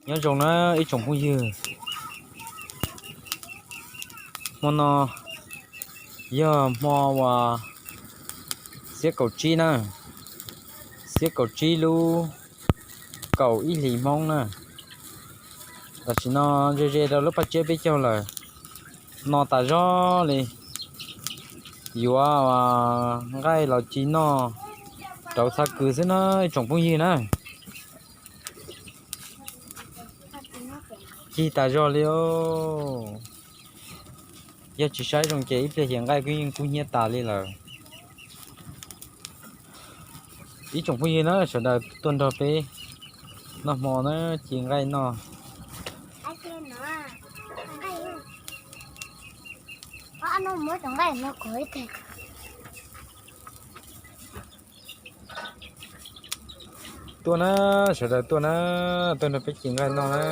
Nyob zoo na ib tsoom phooj ywg, hmo no yog hmo uas xiab kaum tsib na, xiab kaum tsib lub kaum ib hlis Hmoob na. Tam sim no ze ze rau lub paj tsiab peb caug lawm, no tas zog li. Yuav nqaij los ci noj rau txhab kws xwb na ib tsoom phooj ywg na. Ci tas zog li os. Yog tsis saib zoo ces ib pliag ces nqaij kuj yeej kub hnyiab tas li lawm. Ib tsoom phooj ywg na, sawv daws tuaj nrog peb noj hmo na, ci nqaij noj. Tuaj na, sawv daws tuaj na, tuaj nrog peb ci nqaij noj na.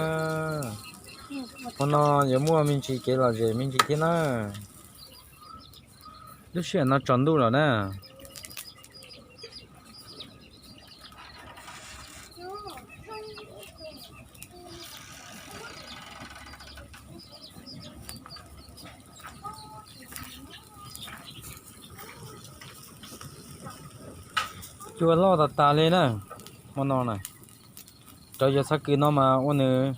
Hmo no yuav muaj me ntsis kev lom zem me ntsis thiab na. Lub sij hawm no tsaus ntuj lawm na. Cua loj tas tas li na, hmo no na. Rau cov txhab kws no mas ua nws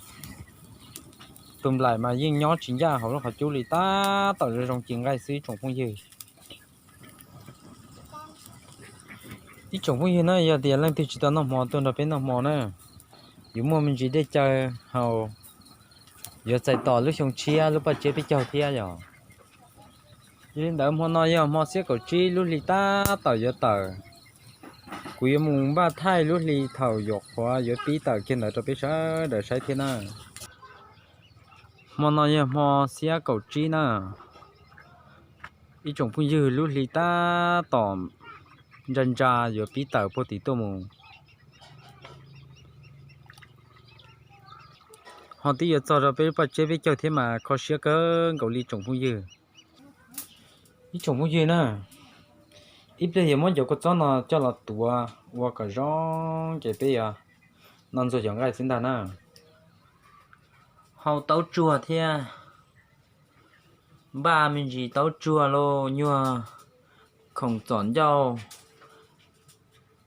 tus nplaim mas yeej nyob tsis ncaj hauv lub qhov cub li, tab tom zoo zoo ci nqaij xwb ib tsoom phooj ywg. Ib tsoom phooj ywg na, yog tias leej twg tsis tau noj hmo tuaj nrog peb noj hmo na, yuav muaj me ntsis dej cawv haus, yuav txais tos lub xyoo tshiab lub paj tsiab peb caug thiab yom. Yog li ntawd hmo no yog hmo xiab kaum tsib lub hli tab tom yuav tawm. Kuv yuav mus npaj thaij lub hli thaum yuam qhuav yuav pib tawm kiag ntawd rau peb sawv daws saib thiab na. Hmo no yog hmo xiab kaum tsib na. Ib tsoom phooj ywg, lub hli tab tom ntsa ntsa yuav pib tawm puag tim tuaj mus. Ho twb yuav txog rau peb lub paj tsiab peb caug thiab mas kho siab kawg nkaus li tsoom phooj ywg. Ib tsoom phooj ywg na, ib pliag yuav muab cov kua txob no coj los tuav ua kom zoo ces peb yuav noj ntxuag cov nqaij xwb ntag na. Hau taub tsuag thiab, npaj me ntsis taub tsuag los nyuag khoom txom ncauj,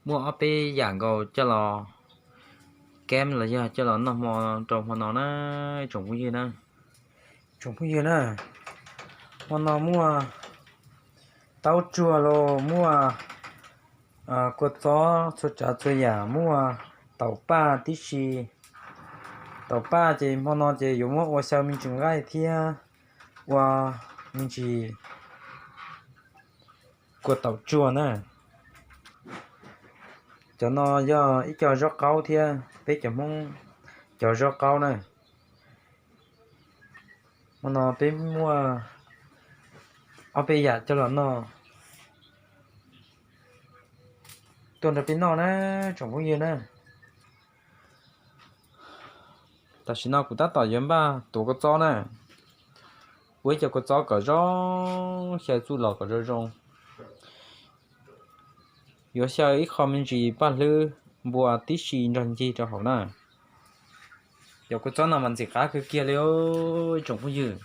muaj ob peb yam nkaus coj los keb los yog coj los noj hmo rau hmo no na, tsoom phooj ywg na. Tsoom phooj ywg na, hmo no muaj taub tsuag los muaj kua txob txhua tsav txhua yam, muaj taum paj tib si. Taum paj ces hmo no ces yuav muab ua xyaw me ntsis nqaij thiab ua me ntsis kua taum tsuag na. Cov no yog ib co zaub qaub thiab peb cov Hmoob cov zaub qaub na. Hmo no peb muaj ob peb yam coj los noj, tuaj nrog peb noj na, tsoom phooj ywg na. Tam sim no kuv tab tom yuav npaj tuav kua txob na, ua ib co kua txob kom zoo, xyaw txuj lom kom zoo zoo. Yuav xyaw ib qho me ntsis paj hlwb npua tib si nrog ncig rau hauv na. Cov kua txob no mas ntxim qab kawg kiag li ib tsoom phooj ywg.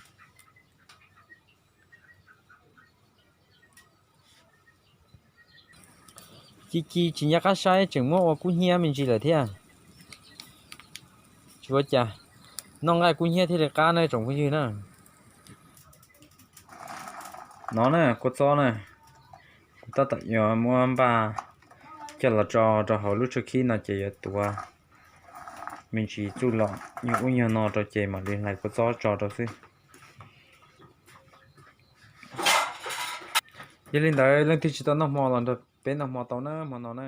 Ci ci tsis nco qab saib tseem muab ua kub hnyiab me ntsis lawm thiab. Tsis ua cas, noj nqaij kub hnyiab thiaj li qab na tsoom phooj ywg na. No na kua txob na, kuv tab tom yuav muab npaj coj los tso rau hauv lub tshuab khib no ces yuav tuav me ntsis txuj lom nyuag ub nyuag no rau ces mam li hlais kua txob tso rau xwb. Yog li ntawd leej twg tsis tau noj hmo los nrog peb noj hmo tau na hmo no na.